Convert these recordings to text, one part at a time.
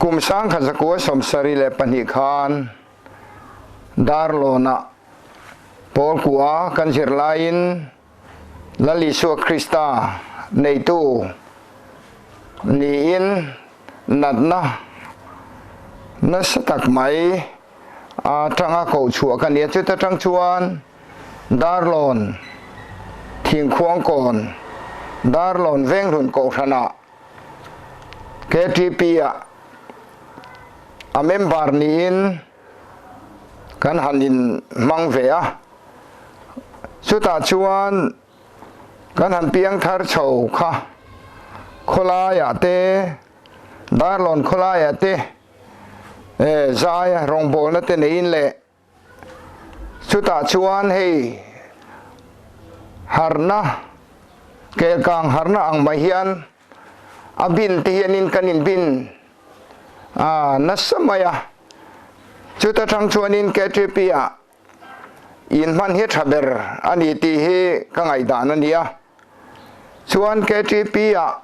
Kum 1972 khan Darlawnah Pawl kua kan zir laiin Lal Isua Krista neitu niin natna nasa tak mai atanga koh chhuah ka ni a. Chuta tang chuan Darlawn Thingkhuangkawn Darlawn Venghlun Kohhranah KTP-ah a member niin kan han in hmang ve a, chutah chuan kan han piang thar chho kha khawlaiah te, Darlawn khawlaiah te zai rawngbawlna te neiin leh Chutah chuan hei harna, kelkang harna ang mai hian a bin te hianin kan inbin a nasa mai a. Chuta tang chuanin KTP ah inhman hi tha ber a ni tih hi ka ngaihdan a ni a. Chuan KTP ah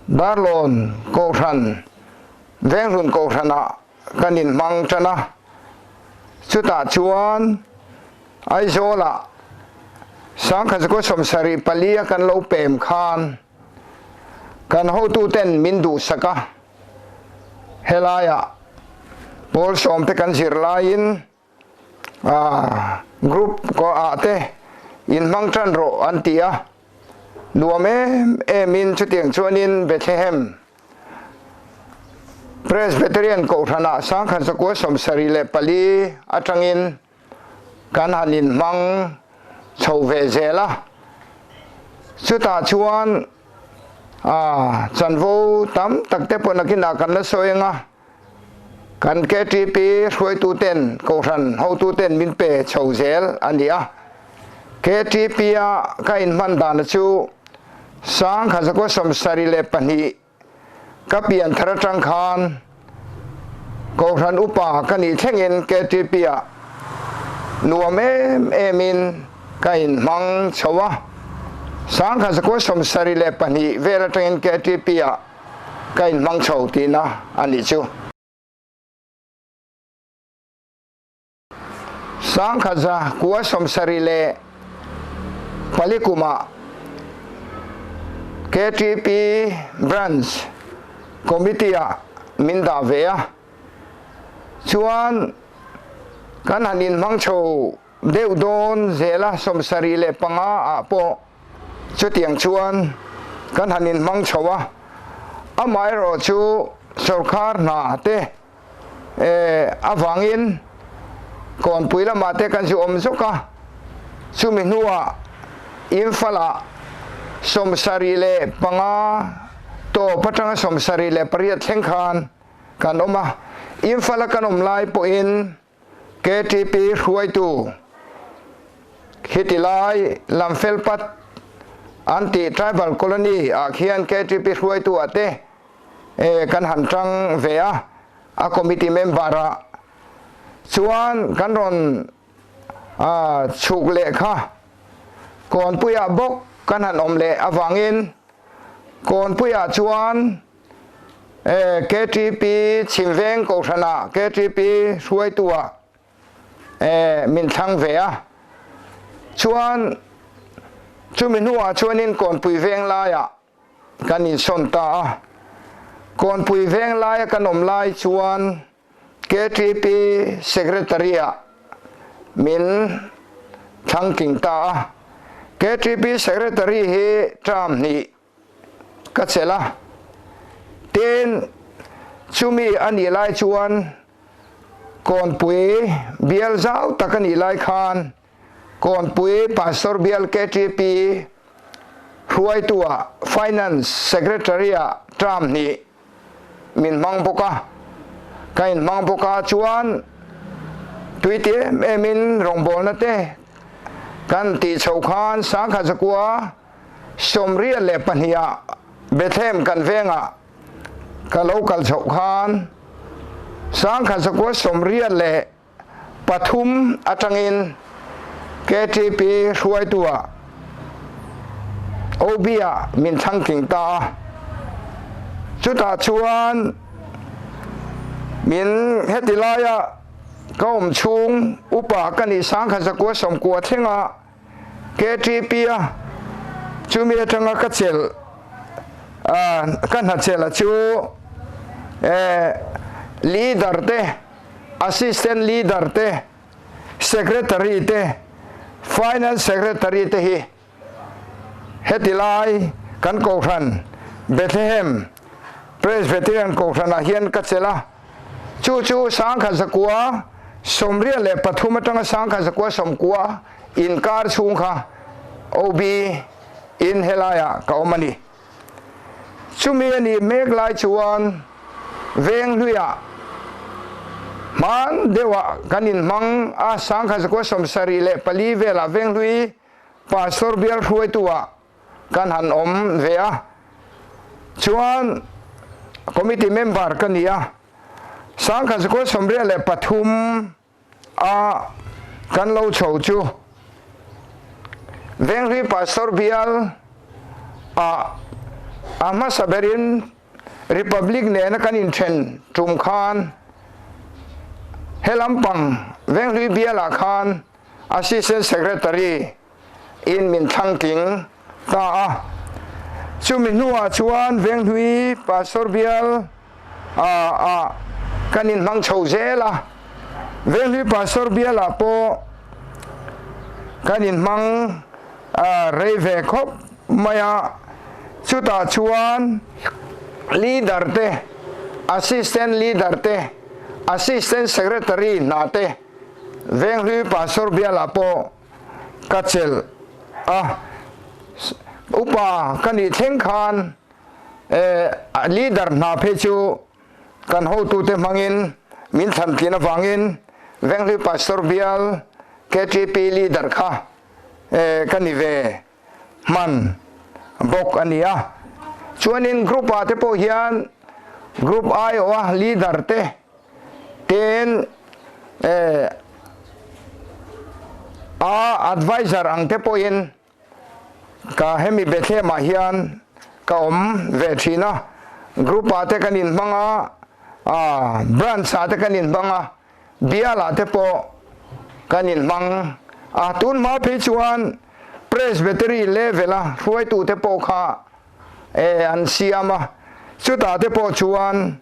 Darlawn Kohhran, Venghlun Kohhranah kan inhmang tan a, chutah chuan Aizawlah 1974 a kan lo pem khan kan hotuten min duhsak a, helaiah pawl sawmte kan zir laiin group ah te inhmang tan rawh an ti a, nuam em emin chutiang chuanin Bethlehem Presbyterian Kohhranah 1974 atangin kan han inhmang chho ve zel a, chutah chuan chanvo tam tak te pawh nakinah kan la sawi ang a, kan KTP hruaituten Kohhran hotuten min pe chho zel a ni a. KTP-a ka inhman dana chu 1972 Ka pian thar atang khan Kohhran upa ka nih thlengin KTP-ah nuam em emin ka inhmang chho a. 1972 vel atangin KTP-ah ka inhmang chho tihna a nih chu. 1974 kumah KTP Branch Committee-ah min dah ve a, chuan kan han inhmang chho deuh dawn zel a, 75 ah pawh chutiang chuan kan han inhmang chho a, amaherawhchu sawrkar hna te avangin Kawnpui lamah te kan zu awm zawk a, chumi hnuah Imphal-ah 75 tawp atanga 78 thleng khan kan awm a, Imphal-a kan awm lai pawhin KTP hruaitu khiti lai Lamfelpat an tih Tribal Colony ah khian KTP hruaitu ah te kan han tang ve a, a committee member ah chuan kan rawn chhuk leh kha Kawnpuiah bawk kan han awm leh avangin Kawnpuiah chuan KTP Chhimveng Kohhranah KTP hruaituah min thlang ve a, chuan chumi hnuah chuanin Kawnpui veng laiah kan insawn ta a. Kawnpui veng laia kan awm lai chuan KTP Secretary-ah min thlang tling ta a. KTP Secretary hi term hnih ka chelh a. Tin, chumi a nih lai chuan Kawnpui bial zau tak a nih lai khan Kawnpui Pastor Bial KTP hruaitua Finance Secretary-ah term hnih min hmang bawk a. Ka inhmang bawk a chuan tui ti em emin rawngbawlna te kan tih chhoh khan 1982-ah Bethlehem kan vengah ka lo kal chhoh khan 1993 atangin KTP hruaitua OB-ah min thlang tling ta a. Chutah chuan. Min heti laia ka awm chhung upa ka nih sangkhat zakua sawmkua thlenga KTP a chumi atanga ka chelh ka hna chelh a chu leader te assistant leader te secretary te finance secretary te hi Heti lai kan kohhran Bethlehem Presbyterian kohhranah hian ka chelh a, chu chu 1983 atanga 1990 inkar chhung kha OB in helaiah ka awm a ni. Chumi a nih mek lai chuan Venghluiah hman deuhah kan inhmang a, 1974 velah Venghlui Pastor bial hruaitu ah kan han awm ve a, chuan committee member ka ni a, 1983 a kan lo chho chu Venghlui Pastor bial ah a hmasa berin Republic nena kan inthen tum khan he lampang Venghlui bial ah khan Assistant Secretary in min thlang tling ta a. Chumi hnuah chuan Venghlui Pastor bial ah kan inhmang chho zel a. Venghlui Pastor bial ah pawh kan inhmang rei ve khawp mai a. Chutah chuan Leader te, Assistant Leader te, Assistant Secretary hna te, Venghlui Pastor bialah pawh ka chelh a, upa ka nih thleng khan leader hna phei chu kan hotute hmangin min thlan tlin avangin Venghlui Pastor bial KTP leader kha ka ni ve hman bawk a ni a. Chuanin group ah te pawh hian group aiawha leader te Tin, a adviser ang te pawhin ka hemi Bethlehem ah hian ka awm ve thin a, group ah te kan inhmang a, branch ah te kan inhmang a, bial ah te pawh kan inhmang a, tun hma phei chuan Presbytery level a hruaitu te pawh kha an siam a, chutah te pawh chuan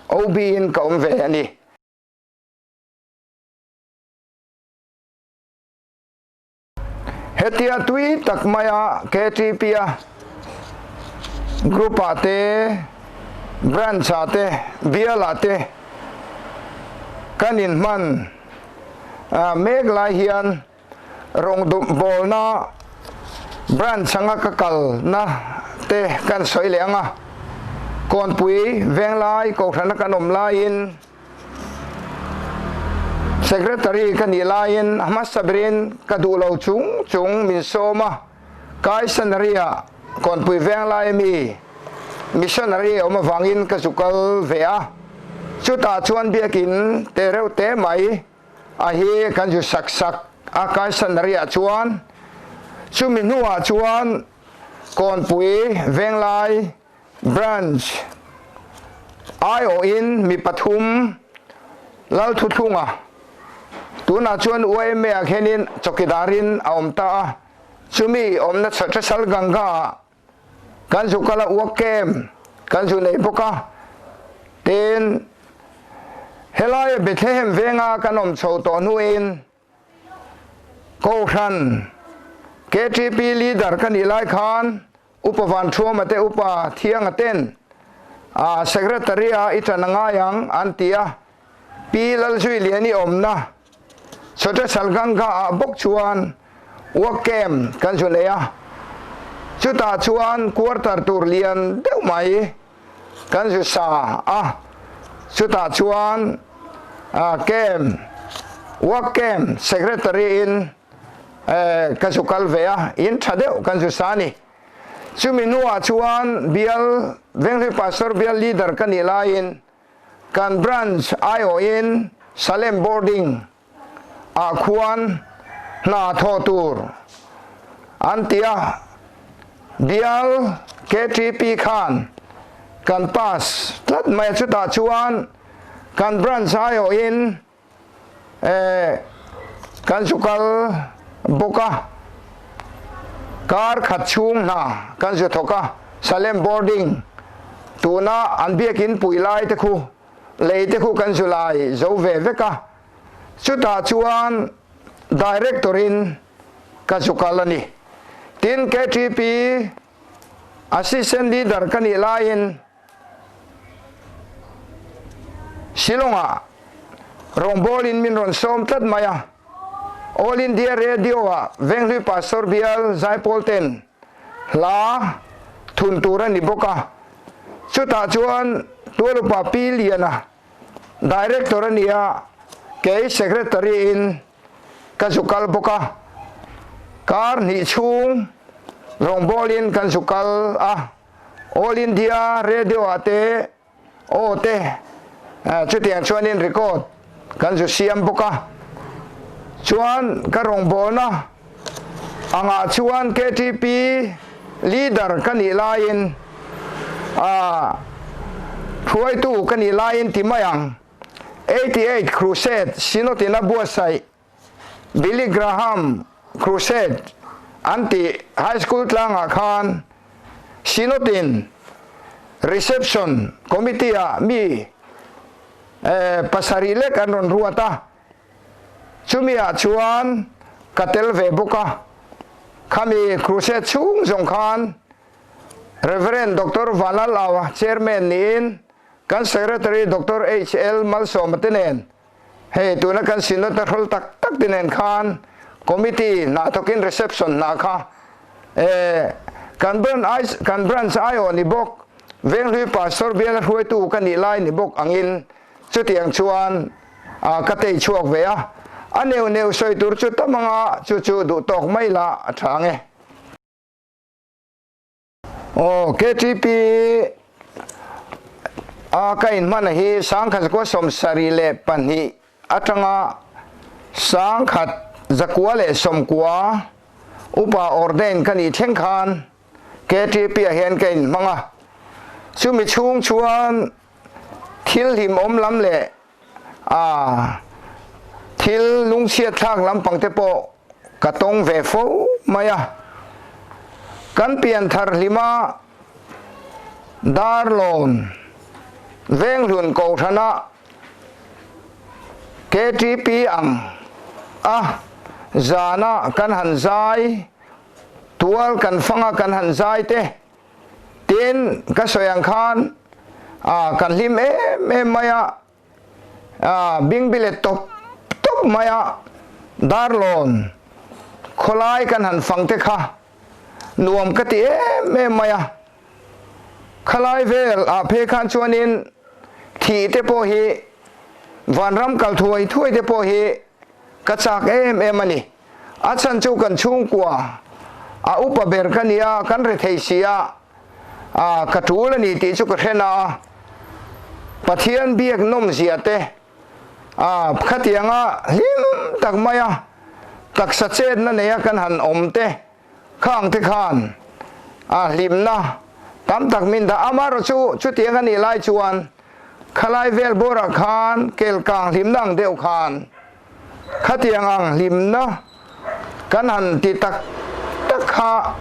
OB in ka awm ve a ni. Hetia tui tak maia KTP a group ah te, branch ah te, bial ah te kan inhman mek lai hian Rawng dup bawlna branch anga ka kalna te kan sawi leh ang a, Kawnpui Venglai Kohhrana kan awm laiin Secretary ka nih laiin a hmasa berin ka duh lo chung chung min sawm a, Kaisanary-ah Kawnpui Venglai ami missionary a awm avangin ka zu kal ve a, chutah chuan biakin te reuh te mai A hi kan zu sak sak a Kaisanary ah chuan chumi hnuah chuan Kawnpui Venglai Branch aiawhin mi pathum Lalthuthlunga tunah chuan YMA ah khianin chawkidarin a awm ta a, chumi awmna Chhatrasal Ganga ah Kan zu kal a uak kem kan zu nei bawk a, tin helaia Bethlehem venga kan awm chho tawh hnuin Kohhran KTP leader ka nih lai khan Upa Vanthuama te Upa Thianga ten a secretary a i ṭan a ngai ang an ti a, Pi Lalzuiliani awmna Chhota Salganga ah bawk chuan work camp kan zu nei a, chutah chuan quarter tur lian deuh mai kan zu sa a, chutah chuan camp work camp secretary in ka zu kal ve a, in tha deuh kan zu sa a ni. Chumi hnuah chuan bial Venghlui Pastor bial leader ka nih laiin Kan branch aiawhin Salem boarding ah khuan hna thawh tur an ti a, bial KTP khan kan pass tlat mai a, chutah chuan Kan branch aiawhin kan zu kal bawk a, kar khat chhung hna kan zu thawk a, Salem boarding tuna an biakin pui lai te khu lei te khu kan zu lai zo ve vek a, chutah chuan director in ka zu kal a ni. Tin KTP assistant leader ka nih laiin Shillong-ah rawngbawlin min rawn sawm tlat mai a. All India Radio-ah Venghlui Pastor Bial Zaipawl ten hla thun tur a ni bawk a. Chutah chuan Tualupa Pi Liana Director a ni a, kei Secretary-in ka zu kal bawk a. Kar hnih chhung rawngbawlin kan zu kal a. All India Radio ah te aw te chutiang chuanin record kan zu siam bawk a, chuan ka rawngbawlna angah chuan ktp leader ka nih laiin ah hruaitu ka nih laiin ti mai ang 88 Crusade Synod in a buatsaih Billy Graham Crusade an tih High School tlangah khan Synod-in Reception Committee-ah mi pasarih lek an rawn ruat a, chumi-ah chuan ka tel ve bawk a. Khami Crusade chhung zawng khan Rev. Doctor Vanlal Aua Chairman niin kan Secretary Doctor HL Malsawma te nen Hei tuna kan Synod a hrawl tak tak te nen khan committee hna thawkin reception hna kha kan branch kan branch aiawh ni bawk Venghlui Pastor biala hruaitu ka nih lai ni bawk angin chutiang chuan ka tei chhuak ve a, a neu neu sawi tur chu tam anga chu chu duh tawk mai la a tha ang e. Aw KTP a ka inhman hi sangkhat zakua 72 atanga 1990 upa ordain ka nih thleng khan KTP ah hian ka inhmang a, chumi chhung chuan thil hlimawm lam leh A, thil lungchhiat thlak lampang te pawh ka tawng ve fo mai a. Kan pian thar hlima Darlawn Venghlun Kohhrana KTP ang a zana kan han zai, tual kan fanga kan han zai te Tin, ka sawi ang khan kan hlim em em mai a, bingbilet tawp tawp mai a, Darlawn khawlai kan han fang te kha nuam ka ti em em mai a. Khalai vel ah phei khan chuanin thih te pawh hi vanram kal thuai thuai te pawh hi ka chak em em a ni. A chhan chu kan chhungkua a upa ber ka nia, kan rethei si a, a ka tul a ni tih chu ka hre na a, Pathian biak nawm zia te a khatianga hlim tak mai a taksa chetna neia kan han awm te khang te khan a hlimna tam tak min dah. Amaherawh chu chutiang a nih lai chuan khalai vel bawrah khan kelkang hlimna ang deuh khan Khatiang ang hlimna kan han ti tak tak kha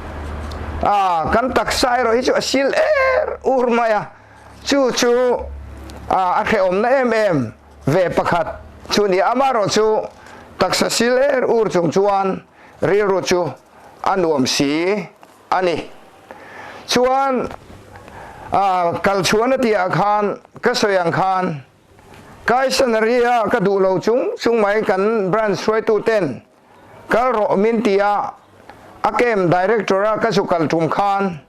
a kan taksa erawh hi chu a sil er ur mai a, chu chu a hrehawmna em em ve pakhat chu ni. Amaherawh chu taksa sil er ur chung chuan rilru chu a nuam si a ni. Chuan kalchhuahna tihah khan ka sawi ang khan Kaisanaria ka duh lo chung chung mai kan branch hruaitu ten kal rawh min ti a, a camp director a ka zu kal tum khan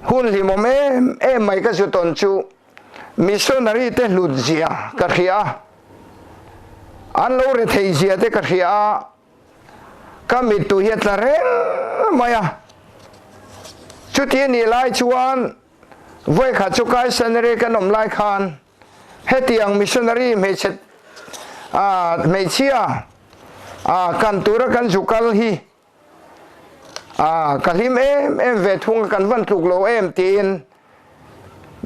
hun hlimawm em em mai ka zu tawn chu missionary te hlut zia ka hria a, an lo rethei zia te ka hria a, ka mittu hi a tla reng mai a, chuti a nih lai chuan Vawikhat chu Kaisanary kan awm lai khan hetiang missionary hmeichhe hmeichhia kan tura kan zu kal hi ka hlim em em ve thung a, kan van tluk lo em tiin.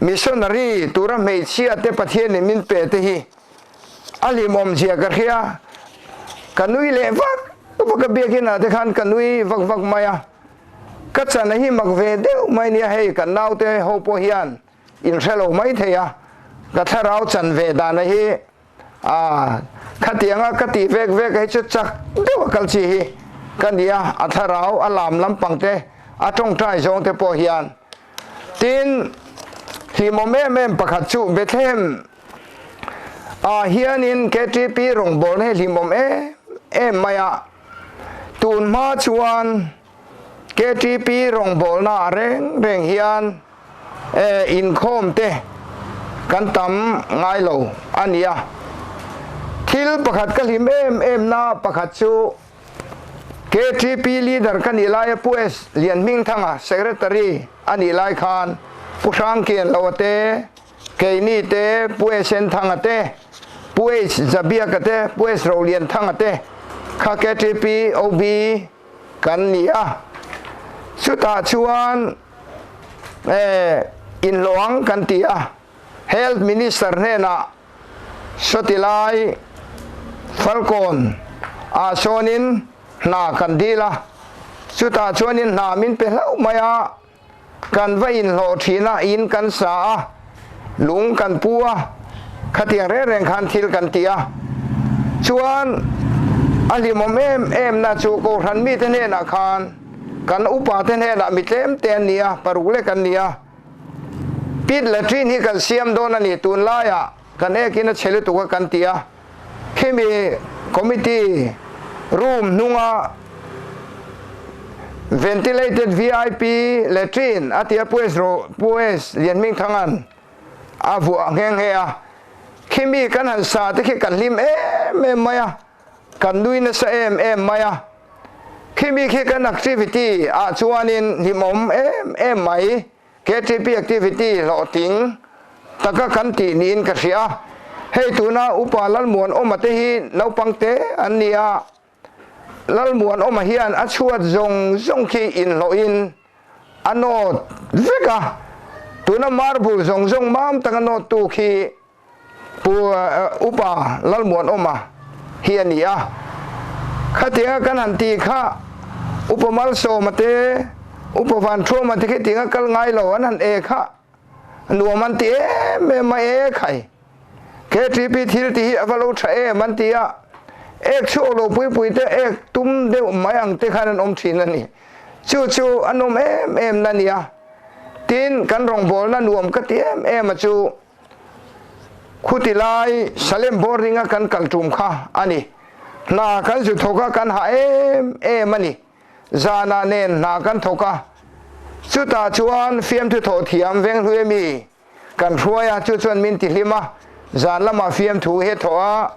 Missionary tura hmeichhia te Pathianin min pe te hi a hlimawm zia ka hria. Ka nui leh vak vak a, biakin ah te khan ka nui vak vak mai a. Ka chana hi mak ve deuh mai nia hei kan naute ho pawh hian in hre lo mai thei a, ka thlarau chan ve dana hi a khatianga ka tih vek vek hi chu chak deuh a kal chi hi ka ni a, a thlarau a lam lampang te a tawngtai zawng te pawh hian. Tin, hlimawm em em pakhat chu Bethlehem ah hianin KTP rawngbawlna hi hlimawm em em mai a, tun hma chuan KTP rawngbawlna ah reng reng hian inkhawm te kan tam ngai lo a ni a. Thil pakhat ka hlim em em na pakhat chu KTP leader ka nih laia Pu S. Lianhmingthanga secretary a nih lai khan Pu Hrangkianloa te, Keini te, Pu SN Thanga te, Pu H. Zabiaka te, Pu S. Rolianthanga te kha KTP OB kan ni a. Chutah chuan inhlawh ang kan ti a, Health Minister hnenah sawti lai Falkawn ah sawnin hna kan dil a, chutah chuanin hna min pe hlauh mai a, kan va inhlawh thin a, in kan sa a, lung kan pu a, khatiang reng reng khan thil kan ti a. Chuan a hlimawm em em na chu Kohhran mite hnenah khan kan upa te hnenah mi tlem te an ni a, paruk lek an ni a, Pit latrine hi kan siam dawn a ni, tunlaiah kan ekin a chhe lutuk a kan ti a, khimi committee room hnunga ventilated vip latrine a tia Pu S Ro Pu S Lianhmingthanga'n a vuah nghe nghe a, khimi kan han sa te khi kan hlim em em mai a, kan nui nasa em em mai a, khimi khi kan activity ah chuanin hlimawm em em mai. KTP activity hlawhtling taka kan tih niin ka hria. Hei tuna Upa Lalmuanawma te hi naupang te an ni a, Lalmuanawma hian a chhuat zawng zawng khi inhlawhin a nawt vek a, tuna marble zawng zawng mam taka nawttu khi Pu Upa Lalmuanawma hi a ni a, khatianga kan han tih kha Upa Malsawma te, Upa Vanthuama te khitianga kal ngai lo an han e kha nuam an ti em em mai e khai. KTP thil tih hi a va lo tha em an ti a, ek chhuak lo pui pui te ek tum deuh mai ang te khan an awm thin a ni. Chu chu a nawm em em na nia. Tin, kan rawngbawlna nuam ka ti em em a chu Khuti lai Salem boarding a kan kal tum kha a ni. Hna kan zu thawk a, kan hah em em a ni. Zanah nen hna kan thawk a, chutah chuan fiamthu thawh thiam Venghlui ami kan hruai a, chu chuan min tihlim a, zan lamah fiamthu he thawh a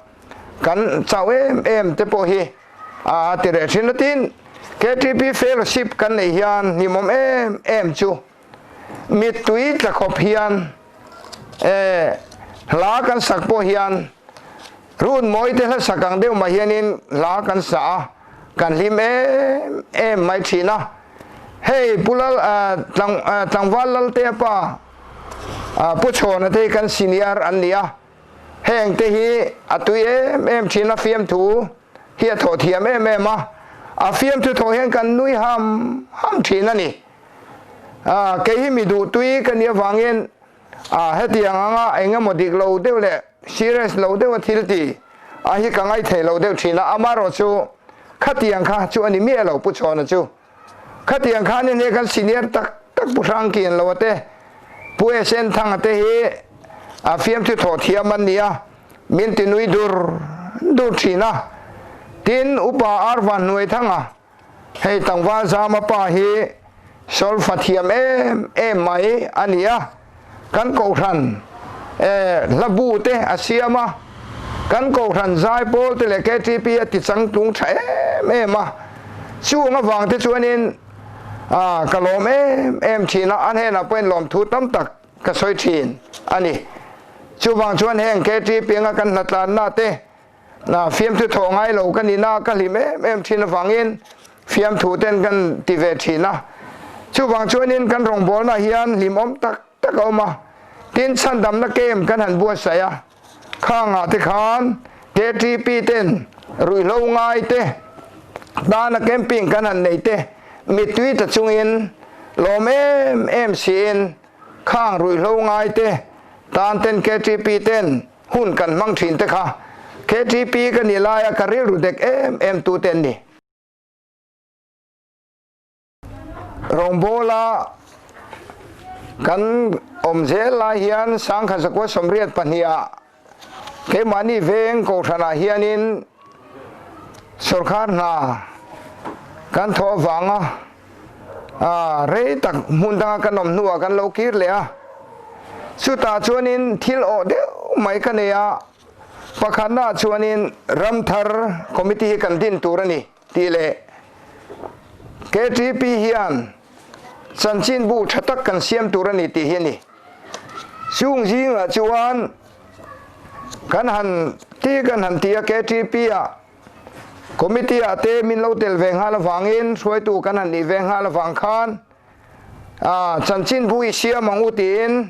kan chauh em em te pawh hi a ti reh thin a. Tin, KTP Fellowship kan neih hian hlimawm em em chu mittui tla khawp hian E, hla kan sak pawh hian run mawi te hla sak ang deuh mah hianin hla kan sa a, kan hlim em em mai thin a. Hei Pu Lal tlang tlangval Laltea pa Pu Chhawna te hi kan senior an ni a, heng te hi a tui em em thin a, fiamthu hi a thawh thiam em em a, a fiamthu thawh hian kan nui ham ham thin a ni. Kei hi mi duhtui ka nih avangin hetiang anga eng emaw dik lo deuh leh serious lo deuha thil ti a hi ka ngaithei lo deuh thin a, amaherawh chu khatiang kha chu a ni miah lo Pu Chhawna chu. Khatiang khan in hei kan senior tak tak Pu Hrangkianloa te, Pu SN Thanga te hi a fiamthu thawh thiam an ni a, min ti nui dur dur thin a. Tin, Upa Arvanhnuaithanga Hei tlangval Zama pa hi solfa thiam em em mai a ni a, kan kohhran hla bu te a siam a, kan kohhran zaipawl te leh KTP a ti changtlung tha em em a, chung avang te chuanin ka lawm em em thin a, a hnenah pawhin lawmthu tam tak ka sawi thin a ni. Chuvang chuan heng KTP anga kan hnatlanna te Na fiamthu thawh ngai lo ka nihna ka hlim em em thin avangin fiamthu ten kan ti ve thin a. Chuvang chuanin kan rawngbawlna hian hlimawm tak tak a awm a. Tin, chhandamna camp kan han buatsaih a, khangah te khan KTP ten ruihhlo ngai te tana camping kan han nei te mittui tla chungin lawm em em siin khang ruihhlo ngai te tan ten KTP ten hun kan hmang thin te kha KTP ka nih laia ka rilru dek em em tu te an ni. Rawngbawla kan awm zel lai hian Sangkhat Zakua 82 ah keimahni veng kohhranah hianin sawrkar hna kan thawh avanga rei tak hmun danga kan awm hnuah kan lo kir leh a. Chutah chuanin thil awh deuh mai ka nei a, pakhatnaah chuanin Ramthar Committee hi kan din tur a ni. Tih leh KTP hian chanchinbu tha tak kan siam tur a ni tih hi a ni. Chung zingah chuan kan han ti kan han ti a KTP ah committee ah te min lo tel ve nghal avangin hruaitu kan han nih ve nghal avang khan chanchinbu i siam ang u tiin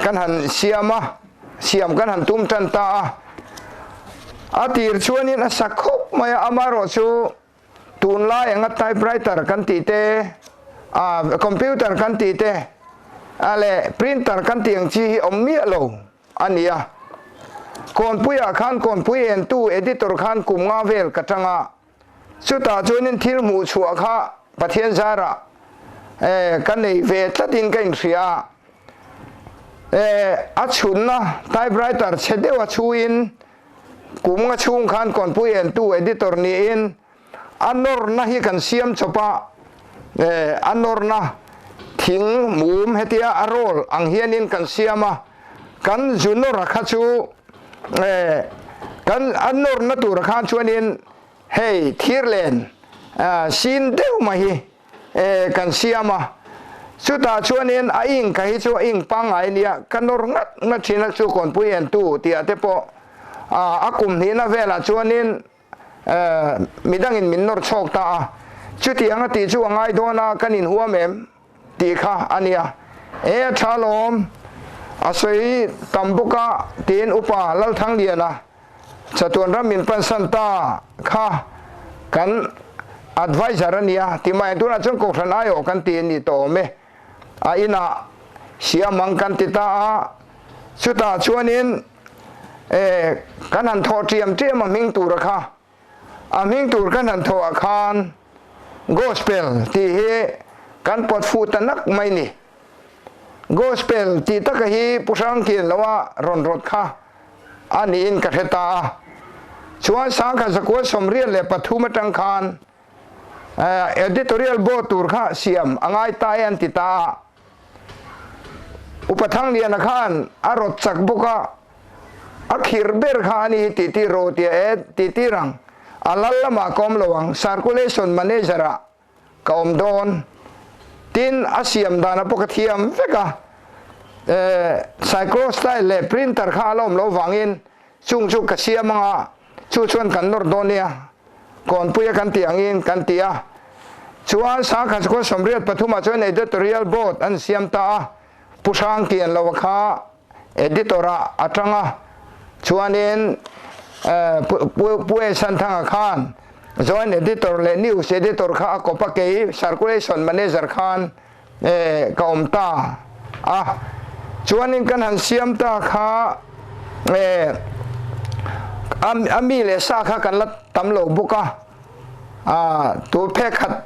kan han siam a, siam kan han tum tan ta a. A tir chuanin a sak khawp mai a, amaherawh chu tunlai anga typewriter kan tih te, computer kan tih te leh printer kan tih ang chi hi awm miah lo a ni a. Kawnpuiah khan kawnpui entu editor khan kum nga vel ka tang a, Chutah chuanin thil hmuh chhuah kha Pathian zarah ka nei ve tlatin ka inhria a. A chhunna typewriter chhe deuha chhuin kum nga chhung khan kawnpui entu editor niin a nawrna hi kan siam chawp a, a nawrna thing mum hetia a roll ang hianin kan siam a, kan zu nawra kha chu kan a nawrna tura khan chuanin hei thirlen sin deuh mai hi kan siam a, chutah chuanin a ink hi chu a ink pangngai a nia, ka nawr ngat ngat thin a chu kawnpui entu tih ah te pawh a kum hnihna velah chuanin midangin min nawr chhawk ta a, chutiang a tih chu a ngai dawn a kan inhuam em? Tih kha a nia. E a tha lawm, a sawi tam bawk a tiin Upa Lalthangliana chatuan ram min pansan ta kha kan adviser a nia ti mai tunah chuan Kohhran aiawh kan ti a ni tawh awm e. A inah siam ang kan ti ta a, chutah chuanin e kan han thawh ṭiam ṭiam a hming tura kha. A hming tur kan han thawh ah khan Gospel tih hi kan pawt fuh ta nak mai ni. Gospel tih taka hi Pu Hrangkian loa rawn rawt kha a niin ka hre ta a. Chuan 1983 atang khan Editorial Board tur kha siam a ngai ta e an ti ta a. Upa Thangliana khan a rawt chak bawk a, a khir ber kha a ni hi tih tir rawh tia e tih tir ang, a lal lamah ka awm lo ang, circulation manager ah ka awm dawn, tin a siam dan a pawh ka thiam vek a, cyclostyle leh printer kha a la awm lo vangin chung chu ka siam ang a, chu chuan kan nawr dawn nia. Kawnpuia kan tih angin kan ti a. Chuan 1983 ah chuan Editorial Board an siam ta a, Pu Hrangkian Loa kha Editor ah a tang a, chuanin Pu Esanthanga khan Joint Editor leh News Editor kha a kawp a, kei Circulation Manager khan ka awm ta a, chuanin kan han siam ta kha a mi leh sa kha kan la tam lo bawk a, tu phek khat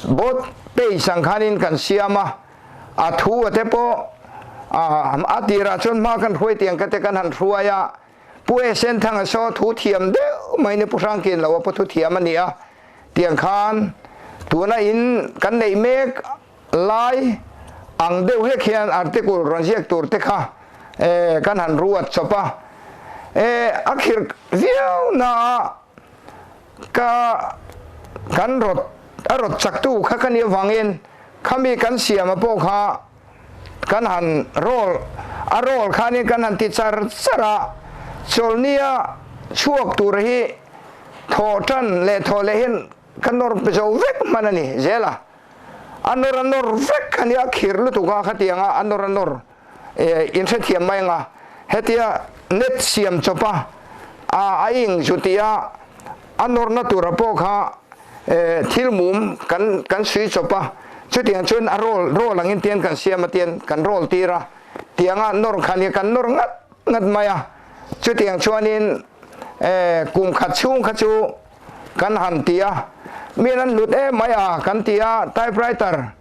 both page ang khanin kan siam a, a thu a te pawh a tirah chuan hma kan hruai tiang ka te kan han hruai a, Pu Esenthanga saw thu thiam deuh mai ni Pu Hrangkin lo a pu thu thiam a ni a, tiang khan tuna in kan neih mek lai ang deuh hlek hian article rawn ziak tur te kha kan han ruat chawp a, a khirh viau na a ka kan rawt a rawt chak tu kha ka nih avangin khami kan siam a pawh kha Kan han roll a roll khanin kan han ti char char a, chawlhnia chhuak tur hi thawh tan leh thawh leh hian ka nawr zo vek hman a ni zel a, a nawr a nawr vek a nia, a khir lutuk a khatiang a, a nawr a nawr. In hrethiam mai anga hetia net siam chawp a a ing chu tia a nawrna tura pawh kha thil mum kan kan sui chawp a, chutiang chuan a roll roll angin tian kan siam a tian kan roll tir a, tianga nawr khan hi kan nawr ngat ngat mai a, chutiang chuanin kum khat chhung kha chu kan han ti a, miin an hlut em mai a kan ti a, typewriter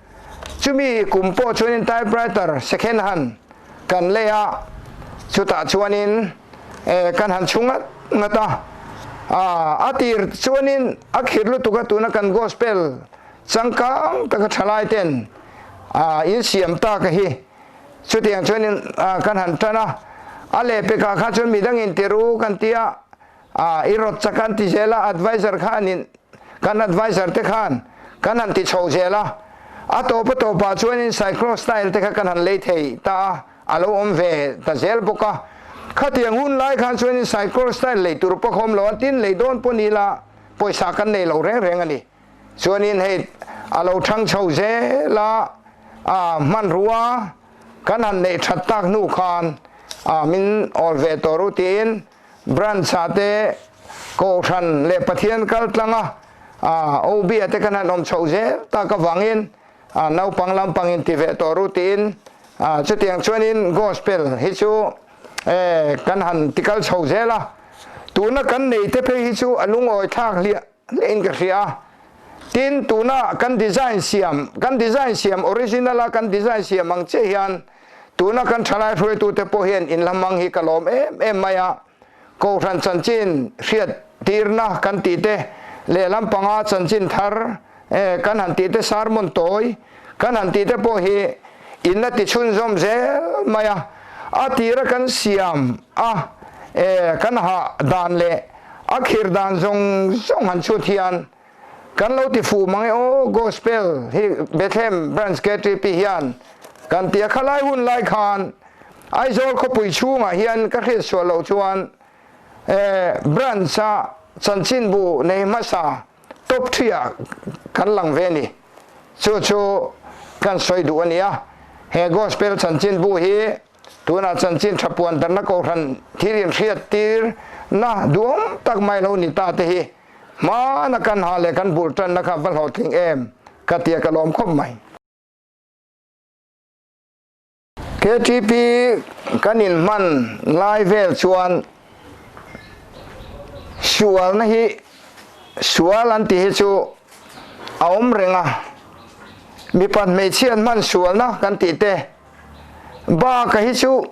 Chumi kum pawh chuanin typewriter second hand kan lei a, chutah chuanin kan han chhu ngat ngat a. A tir chuanin a khir lutuk a, tuna kan gospel changkang taka thalai ten in siam tak a hi. Chutiang chuanin kan han tan a, a lehpekah kha chuan midangin ti ru kan ti a, I rawt chak an ti zel a, adviser khanin kan adviser te khan kan han ti chho zel a, a tawp a tawpah chuanin cyclo style te kha kan han lei thei ta a, a lo awm ve ta zel bawk a. Khatiang hun lai khan chuanin cyclo style lei tur pawh kha awm lo a, tin lei dawn pawh ni la pawisa kan nei lo reng reng a ni. Chuanin hei a lo thang chho zel a, a hmanrua kan han neih that tak hnu khan a min awl ve tawh ru tiin Branch ah te Kohhran leh Pathian kal tlanga OB ah te kan han awm chhoh zel tak avangin naupang lampang in ti ve tawh ru tiin chutiang chuanin Gospel hi chu kan han ti kal chho zel a. Tuna kan nei te phei hi chu a lungawi thlak hliah hliahin ka hria a. Tin, tuna kan design siam, kan design siam original a kan design siam ang chiah hian tuna kan thalai hruaitute pawh hian inla hmang hi ka lawm em em mai a. Kohhran chanchin hriat tirna kan tih te, lehlam panga chanchin thar kan han tih te, sermon tawi kan han tih te pawh hi inla ti chhunzawm zel mai a. A tira kan siam a, kan hah dan leh A khir dan zawng zawng han chhut hian kan lo ti fuh mang e aw, Gospel hi Bethlehem Branch KTP hian kan ti a, khalai hun lai khan Aizawl khawpui chhungah hian ka hriat sual loh chuan Branch a chanchinbu nei hmasa top thriah kan lang ve ni. Chu chu kan sawi duh a nia, he Gospel chanchinbu hi Tunah chanchin tha puan darna kohhran thil inhriat tir na duhawm tak mai lo ni ta te hi hmana kan ha leh kan bul tanna kha va hlawhtling em ka tia ka lawm khawp mai. KTP kan inhman lai vel chuan sualna hi sual an tih hi chu a awm reng a, mipat hmeichhia an hman sualna kan tih te Baka hi chu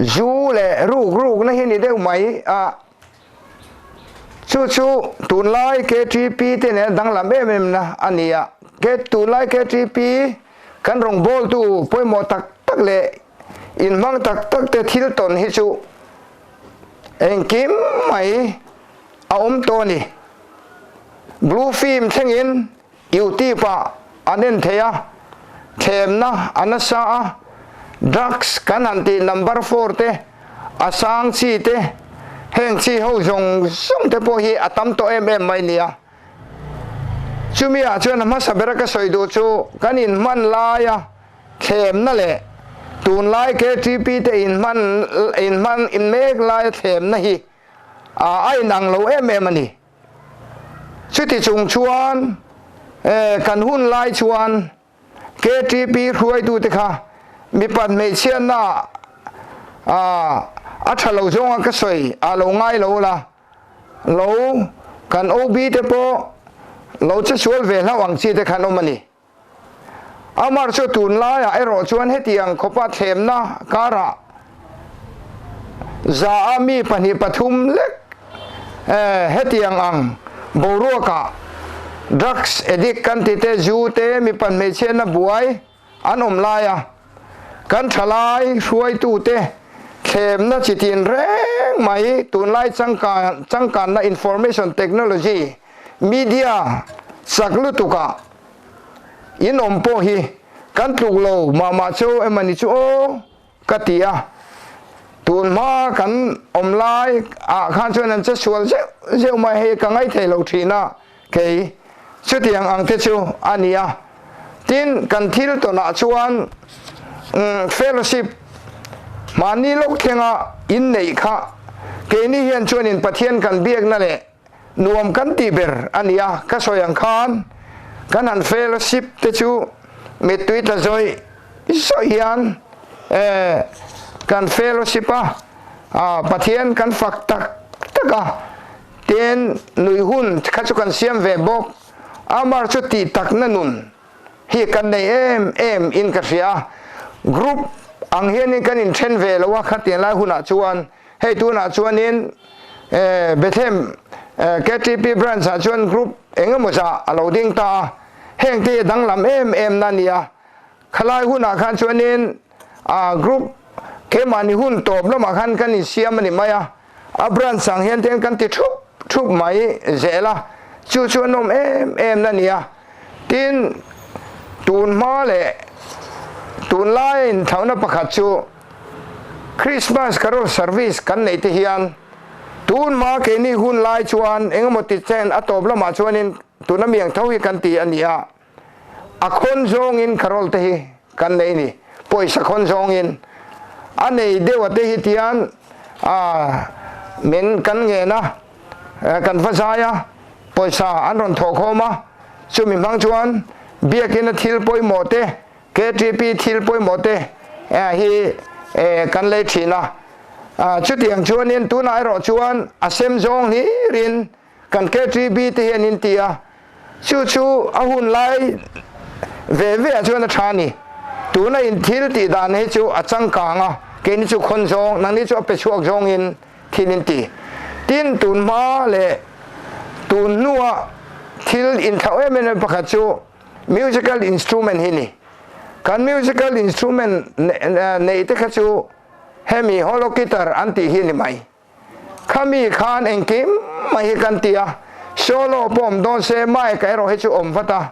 zu leh ruk rukna hi ni deuh mai a, chu chu tunlai KTP te nen a danglam em em na a ni a. Tunlai KTP kan rawngbawltu pawimawh tak tak leh inhmang tak tak te thil tawn hi chu engkim mai a awm tawh a ni. Blue film thlengin Youtube ah an en thei a, thlemna a nasa a, drugs kan han tih number four te, a sang chi te, heng chi ho zawng zawng te pawh hi a tam tawh em em mai nia. Chumi ah chuan a hmasa bera ka sawi duh chu kan inhman laia thlemna leh tunlai KTP te inhman inhman mek laia thlemna hi a inang lo em em a ni. Chuti chung chuan kan hun lai chuan KTP hruaitute kha mipat hmeichhiatna a tha lo zawnga ka sawi a lo ngai lo la, lo kan OB te pawh lo che sual ve hlauh ang chi te khan awm a ni. Amar chu tunlaiah erawh chuan hetiang khawpa thlemna karah za a mi pahnih pathum lek hetiang ang boruakah drugs addict kan ti te, zu te, mipa hmeichhiatna buai an awm laia kan thalai hruaitute thlemna chi tin reng mai tunlai changkanna information technology Media chak lutukah in awm pawh hi kan tluk lo mah mah cheu em ani chu aw ka ti a, tun hma kan awm lai ah khan chuan an che sual zeuh zeuh mai hei ka ngaithei lo thin a, kei chutiang ang te chu a ni a, tin kan thil tawnah chuan. Fellowship mahni lawk thlenga inneih kha keini hian chuanin Pathian kan biakna leh nuam kan tih ber a ni a, ka sawi ang khan kan han fellowship te chu mittui tla zawih zawih hian kan fellowship a, Pathian kan fak tak tak a, tin nuih hun kha chu kan siam ve bawk, amar chu tih takna nun hi kan nei em em in ka hria a, group ang hianin kan inthen ve lo a, khatiang lai hunah chuan hei tunah chuanin Bethlehem KTP branch ah chuan group eng emaw zah a lo ding ta a, heng te hi a danglam em em na a ni a, khalai hunah khan chuanin group keimahni hun tawp lamah khan kan insiam a ni mai a. A branch ang hian ten kan ti thup thup mai zel a, chu chu a nawm em em na nia. Tin, tun hma leh tunlaia inthlauhna pakhat chu Christmas Carol Service kan neih te hian tun hma keini hun lai chuan engemaw ti chen a tawp lamah chuanin tuna miang tho hi kan ti a ni a. A khawn zawngin carol te hi kan nei ni, pawisa khawn zawngin. A nei deuh a te hi tian min kan ngen a, kan va zai a, pawisa an rawn thawh khawm a, chumi hmang chuan biakin a thil pawimawh te, KTP thil pawimawh te hi kan lei thin a. Chutiang chuanin tunah erawh chuan a sem zawng hlirin Kan KTB te hian in ti a, chu chu a hun lai ve ve ah chuan a tha a ni. Tuna in thil tih dan hi chu a changkang a, keini chu khawn zawng, nangni chu a pe chhuak zawngin thil in ti. Tin, tun hma leh tun hnua thil inthlauh em em pakhat chu musical instrument hi ni. Kan musical instrument neih te kha chu hemi hollow guitar an tih hi ni mai. Khami khan engkim mai hi kan ti a, solo pawh awm dawn se mic erawh hi chu awm vat a,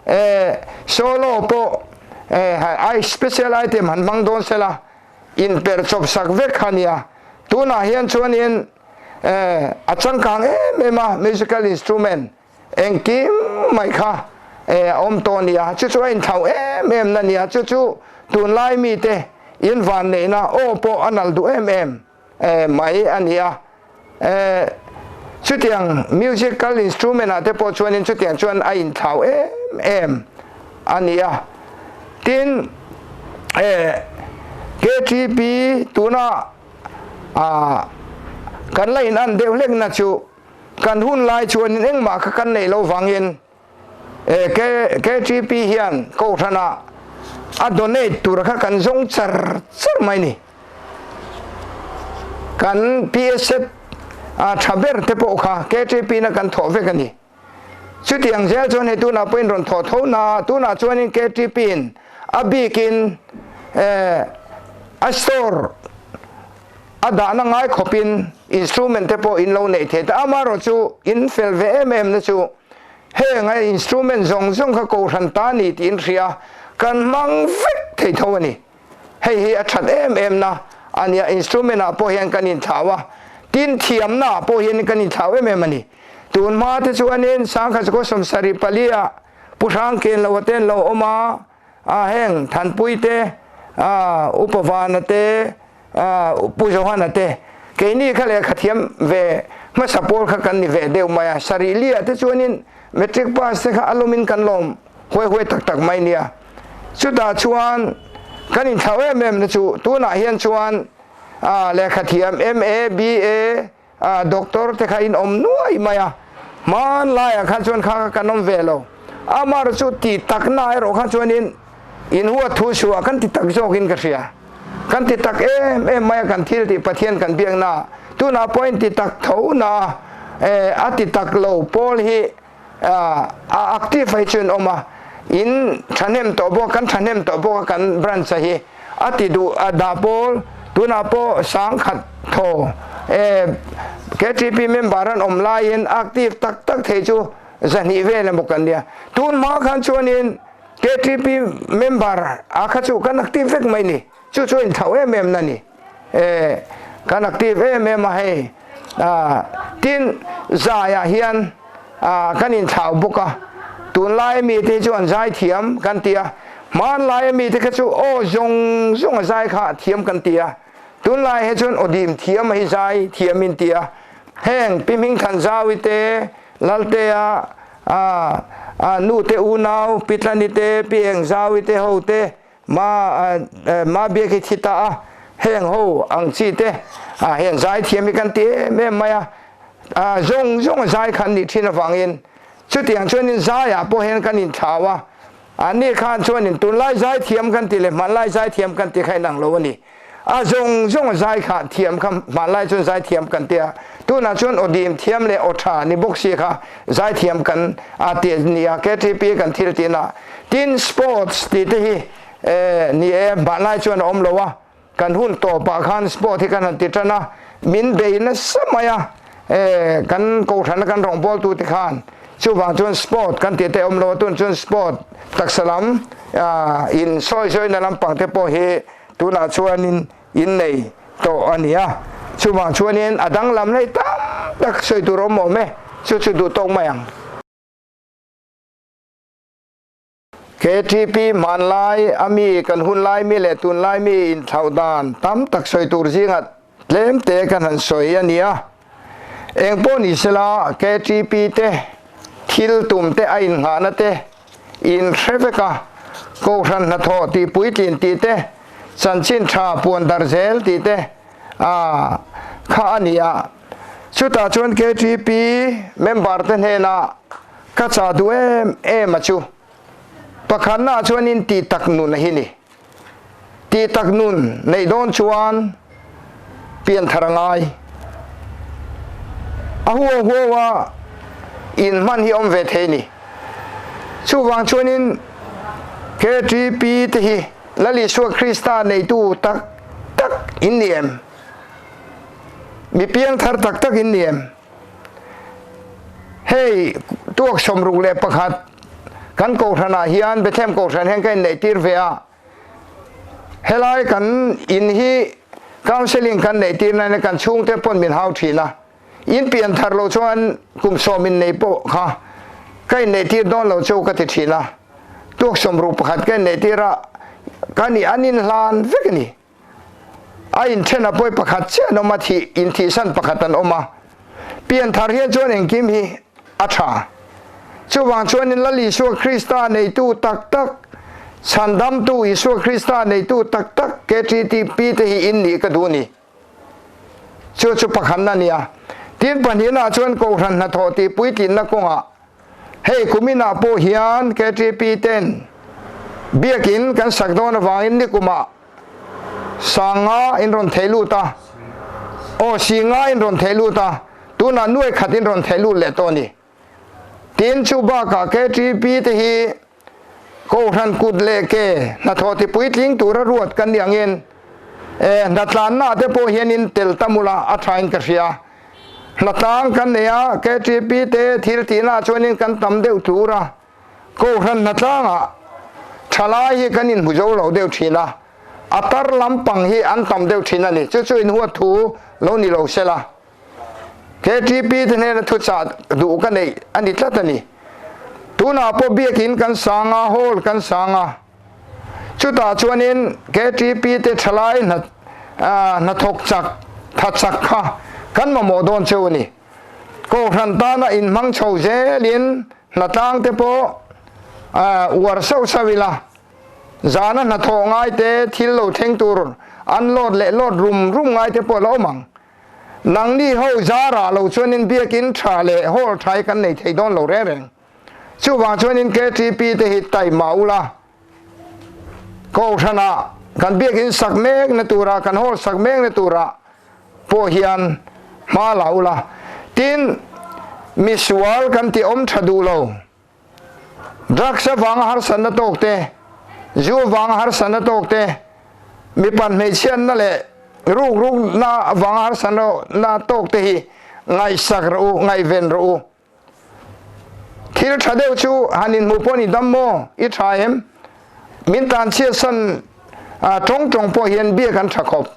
eh solo pawh eh ai special item han hmang dawn se la in per chawp sak vek kha nia, tunah hian chuanin eh a changkang em em a musical instrument Engkim mai kha a awm tawh a nia, chu chu a inthlauh em em na nia, chu chu tunlai mite in vanneihna aw pawh a nal duh em em mai a ni a. Chutiang musical instrument ah te pawh chuanin chutiang chuan a inthlauh em em a ni a. Tin, KTP tuna kan la in an deuh hlekna chu, Kan hun lai chuanin engmah kha kan neih lo vangin KTP hian Kohhranah a donate tur kha kan zawng char char mai ni. Kan PSZ a tha ber te pawh kha KTP na kan thawh vek a ni. Chutiang zel chuan hei tunah pawhin rawn thawh tho na, tunah chuanin KTP in a bikin a store A dahna ngai khawpin instrument te pawh in lo neih thei ta. Amaherawhchu in fel ve em em na chu heng a instrument zawng zawng kha kohhran ta ni tih in hria kan hmang vek thei tho a ni. Hei hi a that em em na a nia, instrument ah pawh hian kan inthlau a, tin thiamna ah pawh hian kan inthlau em em a ni. Tun hma te chuanin Sangkhat Sakhaw 74 ah Pu Hrangken lo te an lo awm a, a heng Thanpui te, a Upa Vana te, a Pu Johana te, keini kha lehkha thiam ve hmasa pawl kha kan ni ve deuh mai a, sarih liah te chuanin matric pass te kha a lawmin kan lawm huai huai tak tak mai nia. Chutah chuan kan inthlauh em em na chu tunah hian chuan a lehkha thiam MA, BA, A doctor te kha in awm nuai mai a, hman laiah khan chuan kha kha kan awm ve lo. Amar chu ti takna erawh kha chuanin in huat thu suah kan ti tak zawkin ka hria. Kan ti tak em em mai a kan thil tih Pathian kan biakna tunah pawh in ti tak tho na a ti tak lo pawl hi a active hi chu an awm a, in thahnem tawh bawk kan thahnem tawh bawk a kan branch a hi a ti duh a dah pawl tunah pawh 10,000 thaw e KTP member an awm laiin active tak tak thei chu 200 vel emaw kan nia tun hma khan chuanin KTP member a kha chu kan active vek mai ni. Chu chu inthlauh em em na ni. E, kan active em em a hei. A, tin, zaiah hian a, kan inthlau bawk a. Tunlai mite hi chu an zai thiam kan ti a. Hmanlai a mite kha chu aw zawng zawng a zai kha thiam kan ti a, tunlai he chuan aw dim thiam a hi zai thiam in ti a. Heng Pi Hmingthanzaui te, Laltea a nu te unau Pi Tlani te, Pi Engzaui te ho te, Ma Ma Biak hi thi ta a, heng ho ang chi te hian zai thiam hi kan ti em em mai a, zawng zawng a zai kha an nih thin avangin chutiang chuanin zaiah pawh hian kan inthlau a, anni khan chuanin tunlai zai thiam kan ti leh hmanlai zai thiam kan ti kha inang lo a ni. A zawng zawng a zai kha thiam kha hmanlai chuan zai thiam kan tia, tunah chuan aw dim thiam leh aw tha ni bawk si kha zai thiam kan a ti ni a KTP kan thil tih na. Tin sports tih te hi ni e hmanlai chuan a awm lo a, kan hun tawpah khan sport hi kan han ti tan a, min bei nasa mai a kan kohhrana kan rawngbawltu te khan chuvang chuan sport kan tih te awm lo a, tun chuan sport taksa lam in sawi zawina lampang te pawh hi Tunah chuanin in nei tawh a ni a, chuvang chuanin a danglam hlei tam tak sawi tur awm awm e, chu chu duh tawk mai ang. KTP hmanlai a mi kan hunlai mi leh tunlai mi inthlauh dan tam tak sawi tur zingah tlem te kan han sawi a ni a. Eng pawh ni sela KTP te thil tum te a innghahna te in hre vek a, Kohhran hnathawh tih puitlin tih te, chanchin tha puan darh zel tih te a kha a ni a. Chutah chuan KTP member te hnenah ka chah duh em em a chu. Pakhatnaah chuanin tih tak nun a hi ni. Tih tak nun neih dawn chuan pianthar a ngai. A huau huau a in hman hi awm ve thei ni. Chuvang chuanin KTP te hi Lal Isua Krista neitu tak tak in ni em? Mi piangthar tak tak in ni em? Hei tuak 61 kan kohhranah hian Bethlehem kohhran hian ka inneihtir ve a, helai kan in hi counselling kan neihtir nana kan chhungte pawn min hau thin a, in pian thar loh chuan kum sawm innei pawh kha ka inneihtir dawn lo chu ka ti thin a, tuak 61 ka inneihtir a, ka nih an inhlan vek a ni. A inthen a pawi pakhat chiah an awm a, thih inthihsan pakhat an awm a. Pianthar hian chuan engkim hi a tha. Chuvang chuanin Lal Isua Krista neitu tak tak, Chhandamtu Isua Krista neitu tak tak KTTP te hi in nih ka duh ni. Chu chu pakhatna a ni a. Tin pahnihnaah chuan Kohhran hnathawh tih puitlinna kawngah Hei kuminah pawh hian KTP ten biakin kan sak dawn avangin nikumah sanga in rawn thei lut a, aw singa in rawn thei lut a, tunah nuai khat in rawn thei lut leh tawh a ni. Tin, chu bakah KTP te hi Kohhran kut leh ke hnathawh ti puitling tura ruat kan nih angin e hnatlanna te pawh hianin tel tam ula a thain ka hria. Hnatlang kan nei a, KTP te thil tihnaah chuanin kan tam deuh tur a, Kohhran hnatlangah thalai hi kan inhmu zo lo deuh thin a, a tar lampang hi an tam deuh thin a ni. Chu chu inhuat thu lo ni lo sela. KTP te hnena thuchah duh ka neih a ni tlat a ni. Tunah pawh biakin kan sang a, hall kan sang a. Chutah chuanin KTP te thalai hna hnathawk chak, tha chak kha kan mamawh dawn cheu a ni. Kohhran tana inhmang chho zelin hnatlang te pawh uar sauh sauh ila, zana hnathawh ngai te thil lo thleng tur an load leh load rum rum ngai te pawh a la awm ang. Nangni ho zarah lo chuanin biakin tha leh hall tha hi kan nei thei dawn lo reng reng. Chuvang chuanin KTP te hi taima ula, Kohhranah kan biakin sak mekna turah, kan hall sak mekna turah pawh hian hma la ula. Tin, misual kan ti awm tha duh lo. Drugs avanga harsatna tawk te, zu avanga harsatna tawk te, mipat hmeichhiatna leh ruk rukna avanga harsatna tawk te hi ngaihsak rawh u, ngaihven rawh u. Thil tha deuh chu han inhmuh pawh ni dam maw? I tha em? Min tlanchhiatsan tawng tawng pawh hian biak an tha khawp.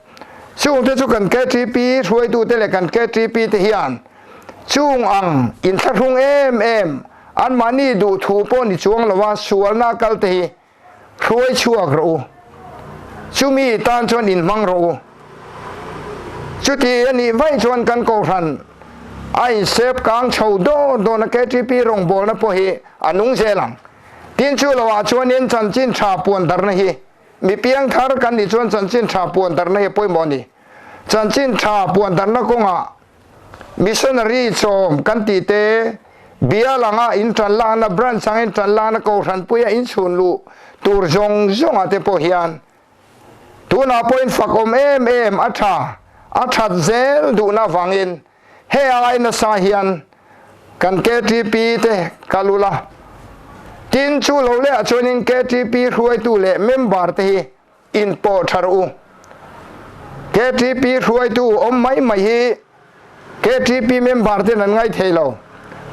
Chungte chu kan KTP hruaitute leh kan KTP te hian Chung ang inthlahrung em em, anmahni duh thu pawh ni chuang lova sualna kal te hi Hruai chhuak rawh u. Chumi tan chuan inhmang rawh u. Chuti a nih vaih chuan kan kohhran a insep kang chho dawn dawn a KTP rawngbawlna pawh hi a nung zel ang. Tin chu loah chuanin chanchin tha puan darna hi mi piangthar kan nih chuan chanchin tha puan darna hi a pawimawh a ni. Chanchin tha puan darna kawngah Missionary chawm kan tih te, bial anga in tan lakna, branch anga in tan lakna, kohhran puia in chhun luh tur zawng zawngah te pawh hian tunah pawhin fakawm em em a tha, a that zel duhna avangin he ai nasa hian kan KTP te kal ula. Tin, chu lo lehah chuanin KTP hruaitu leh member te hi inpawh tha rawh u. KTP hruaitu awm mai mai hi KTP member ten an ngai thei lo.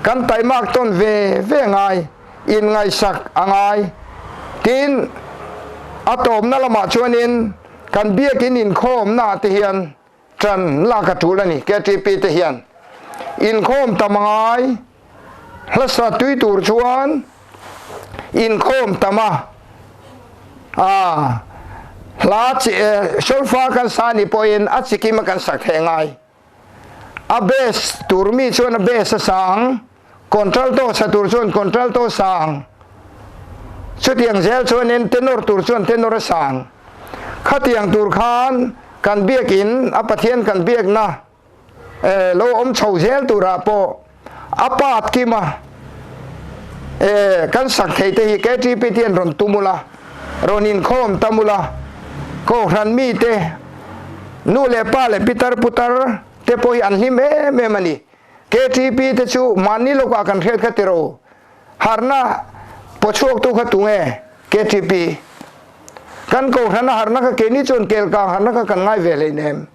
Kan taimak tawn ve ve ngai, inngaihsak a ngai. Tin, a tawpna lamah chuanin kan biakin inkhawmnaah te hian Ṭan lak a ṭul a ni. KTP te hian inkhawm tam a ngai. Hlasa tui tur chuan inkhawm tam a, aa hla chi solfa kan sa ni pawhin a chikim a kan sak theih a ngai. A bass tur mi chuan a bass a sa ang, contralto sa tur chuan contralto sa ang. Chutiang zel chuanin tenor tur chuan tenor a sa ang. Khatiang tur khan kan biakin a Pathian kan biakna lo awm chho zel turah pawh a part kima kan sak thei te hi KTP te hian rawn tum ula, rawn inkhawm tam ula, Kohhran mite nu leh pa leh pitar putar te pawh hi an hlim em em a ni. KTP te chu mahni lawkah kan hriat kha tiro. Harhna pawchhuaktu kha tunge? KTP. Kan Kohhran a harhna kha keini chuan Kelkang harhna kha kan ngai ve hleinem.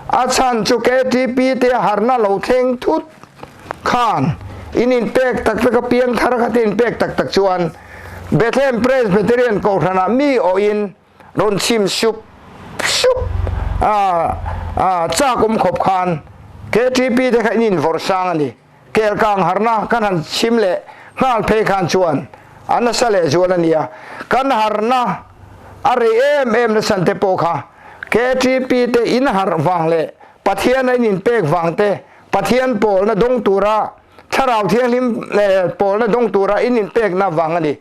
A chhan chu KTP te harhna lo thleng thut khan in inpek tak tak a piangthar kha te inpek tak tak chuan Bethlehem Presbyterian Kohhranah mi awhin rawn chim sup sup a chak awm khawp khan KTP te kha in invawrh sang a ni. Kelkang harhna kan han chim leh nghal phei khan chuan a nasa leh zual a nia. Kan harhna a rei em em nasa te pawh kha KTP te in harh vang leh Pathian a in inpek vang te, Pathian pawlna dawng tura Thlarau Thianghlim leh pawlna dawng tura in inpekna vang a ni.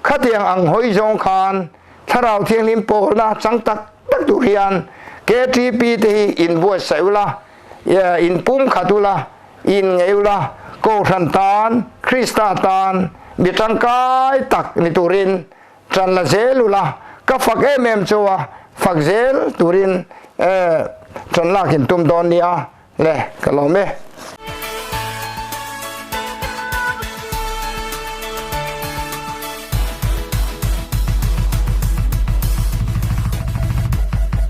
Khatiang ang hawi zawng khan Thlarau Thianghlim pawlna chang tak tak tur hian KTP te hi inbuatsaih ula, inpumkhat ula, In ngei ula, Kohhran tan, Krista tan mi tangkai tak ni turin tan la zel ula, ka fak em em chu a, fak zel turin tan lak in tum dawn nia le, ka lawm e.